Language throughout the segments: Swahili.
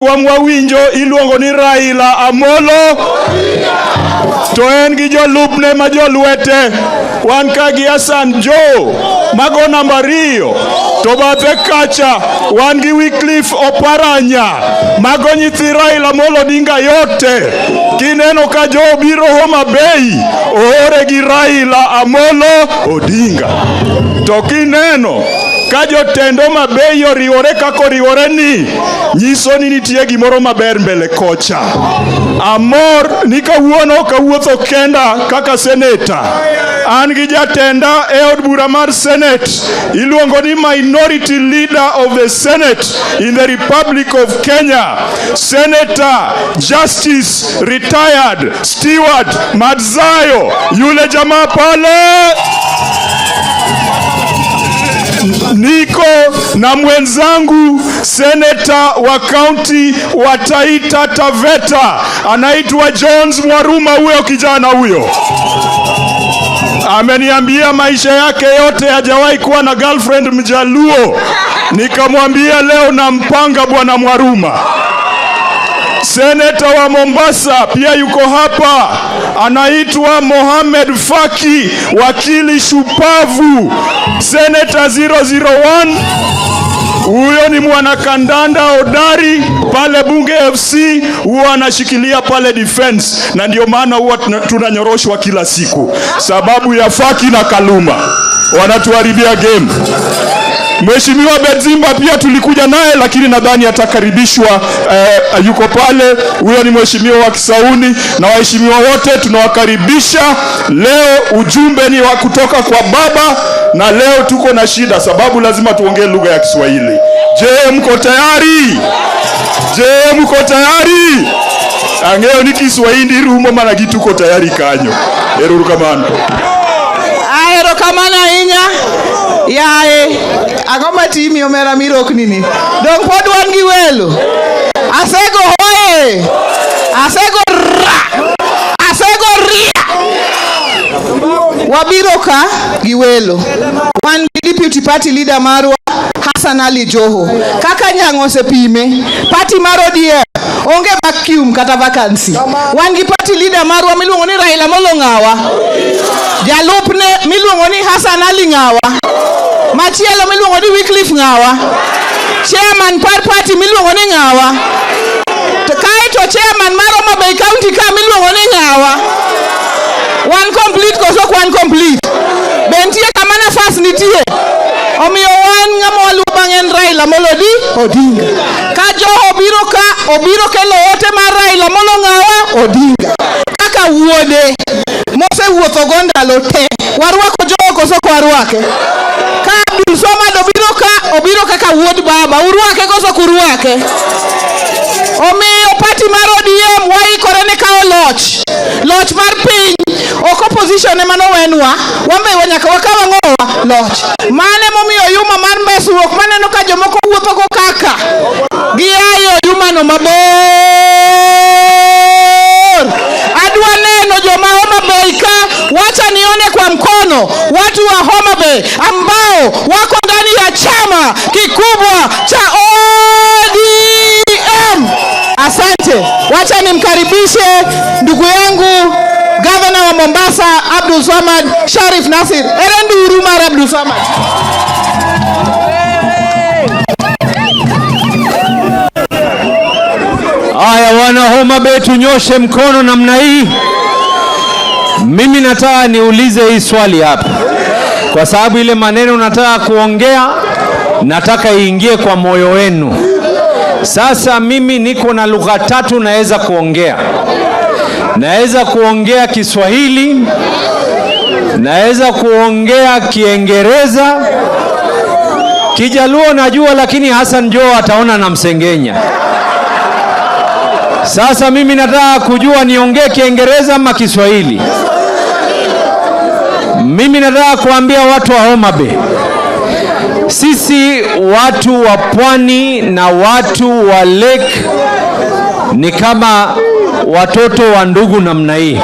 Wawinjo iluongo ni Raila Amolo to en gi jolupne ma jolwete. Wan ka gi Hassan Joho mago namba 2, to bathe kacha wan gi Wycliffe Oparanya, mago nyithi Raila Amolo Odinga yote. Kineno ka Joho biro Homa Bay, oore gi Raila Amolo Odinga. To kineno ka jotend Homa Bay oriwore kaka oriwore ni, nyiso ni nitie gimoro maber mbele kocha. Amor ni kawuono ok awuotho kenda kaka seneta. An gi jatenda e od bura mar Senate, iluongo ni Minority Leader of the Senate in the Republic of Kenya, Senator Justice Retired Stewart Madzayo, yule jamaa pale. Niko na mwenzangu seneta wa kaunti wa Taita Taveta, anaitwa Jones Mwaruma. Huyo kijana huyo ameniambia maisha yake yote hajawahi kuwa na girlfriend Mjaluo. Nikamwambia leo nampanga bwana Mwaruma. Seneta wa Mombasa pia yuko hapa, anaitwa Mohamed Faki, wakili shupavu, seneta 001. Huyo ni mwanakandanda hodari pale Bunge FC, huwa anashikilia pale defense, na ndio maana huwa tunanyoroshwa kila siku sababu ya Faki na Kaluma wanatuharibia game. Mheshimiwa Bedzimba pia tulikuja naye, lakini nadhani atakaribishwa, yuko pale. Huyo ni mheshimiwa wa Kisauni, na waheshimiwa wote tunawakaribisha leo. Ujumbe ni wa kutoka kwa baba, na leo tuko na shida sababu lazima tuongee lugha ya Kiswahili. Je, mko tayari? Je, mko tayari? Ang'eyo ni Kiswahili rumo mana gi tuko tayari kanyo. Ero kamano. Erokamano ahinya. Yaye, ang'o matimi omera mirokni ni? Dong pod wan gi welo. Asego hoye. Asego ra. Asego ria. Wabiro ka gi welo. Wan gi deputy party leader marwa, Hassan Ali Joho. Kaka Nyang'o osepime, party mar ODM onge vacuum kata vacancy. Wan gi party leader marwa miluongo ni Raila Amolo Ng'awa. Jalupne miluongo ni Hassan Ali Ng'awa. Machielo miluongo ni Wycliffe Ng'awa. Chairman par party miluongo ni Ng'awa. To kaeto chairman mar Homa Bay County ka miluongo ni Ng'awa. Wan complete koso ok wan complete? Be nitie kama nafas nitie? Omiyo wan ng'ama waluwo bang'e en Raila Amolo Odinga. Ka Joho obiro ka, obiro kelo ote mar Raila Amolo Ng'awa Odinga. Kaka wuode mosewuotho go ndalo te. Warwako Joho koso ok warwake? Ka Abdul Somad obiro ka, obiro kaka wuod baba. Urwake koso ok urwake? Omiyo party mar ODM waikore ne kawo loch. Loch mar piny. Ok opposition ema nowenwa. Wan be nyaka wakaw ang'owa? Loch. Mano emomiyo oyuma mar mbesruok maneno ka jomoko wuotho go kaka. Giaye oyumano mabor. Adwa neno joma Homa Bay ka, wacha nione kwa mkono watu wa Homa Bay ambao wako ndani ya chama kikubwa cha ODM. Asante. Wacha nimkaribishe ndugu yangu gavana wa Mombasa, Abdul Swamad Sharif Nasir. Ere nduru mar Abdul Swamad. Haya, wana Homa Bay, tunyoshe mkono namna hii. Mimi nataka niulize hii swali hapa, kwa sababu ile maneno nataka kuongea nataka iingie kwa moyo wenu. Sasa mimi niko na lugha tatu naweza kuongea. Naweza kuongea Kiswahili, naweza kuongea Kiingereza, Kijaluo najua, lakini Hassan Joho ataona namsengenya. Sasa mimi nataka kujua niongee Kiingereza ama Kiswahili. Mimi nataka kuambia watu wa Homa Bay, sisi watu wa pwani na watu wa lake ni kama watoto wa ndugu namna hii.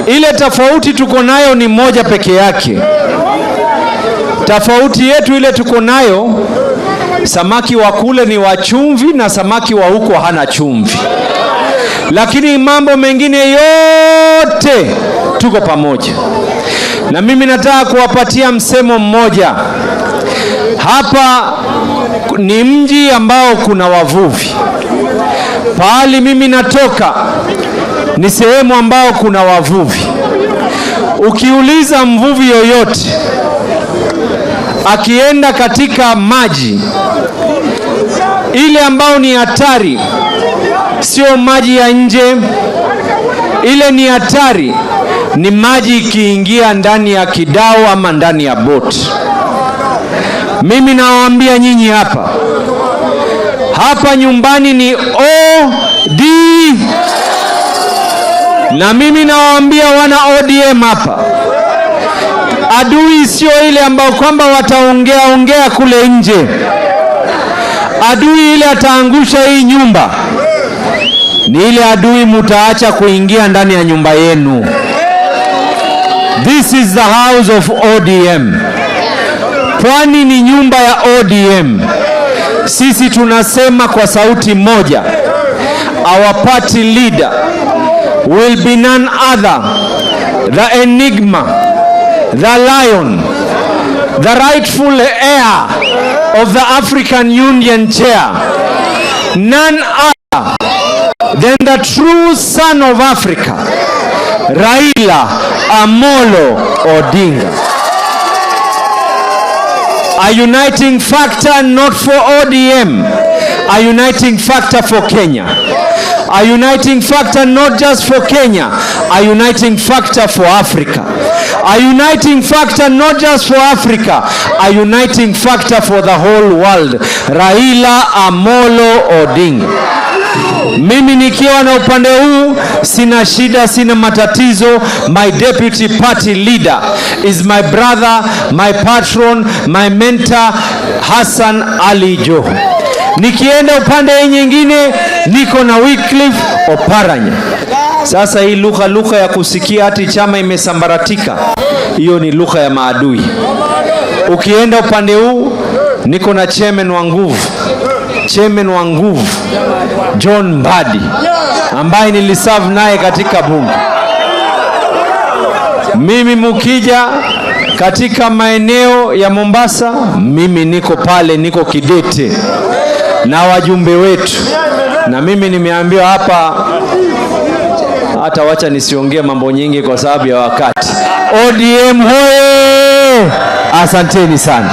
Ile tofauti tuko nayo ni moja peke yake. Tofauti yetu ile tuko nayo Samaki wa kule ni wa chumvi na samaki wa huko hana chumvi, lakini mambo mengine yote tuko pamoja. Na mimi nataka kuwapatia msemo mmoja hapa. Ni mji ambao kuna wavuvi. Pahali mimi natoka ni sehemu ambao kuna wavuvi. Ukiuliza mvuvi yoyote akienda katika maji ile ambao ni hatari, sio maji ya nje, ile ni hatari ni maji ikiingia ndani ya kidau ama ndani ya boti. Mimi nawaambia nyinyi hapa hapa nyumbani ni OD, na mimi nawaambia wana ODM hapa, adui sio ile ambao kwamba wataongea ongea kule nje. Adui ile ataangusha hii nyumba ni ile adui mutaacha kuingia ndani ya nyumba yenu. This is the house of ODM. Pwani ni nyumba ya ODM. Sisi tunasema kwa sauti moja, our party leader will be none other, the enigma, the lion, the rightful heir of the African Union chair, none other than the true son of Africa, Raila Amolo Odinga. A uniting factor not for ODM, a uniting factor for Kenya. A uniting factor not just for Kenya, a uniting factor for Africa. A uniting factor not just for Africa, a uniting factor for the whole world. Raila Amolo Odinga. Mimi nikiwa na upande huu sina shida, sina matatizo. My deputy party leader is my brother, my patron, my mentor Hassan Ali Joho. Nikienda upande nyingine niko na Wycliffe Oparanya. Sasa hii lugha ya kusikia ati chama imesambaratika, hiyo ni lugha ya maadui. Ukienda upande huu niko na chairman wa nguvu, chairman wa nguvu John Mbadi ambaye niliserve naye katika bunge. Mimi mukija katika maeneo ya Mombasa, mimi niko pale, niko kidete na wajumbe wetu, na mimi nimeambiwa hapa, hata wacha nisiongee mambo nyingi kwa sababu ya wakati. ODM hoye! Asanteni sana.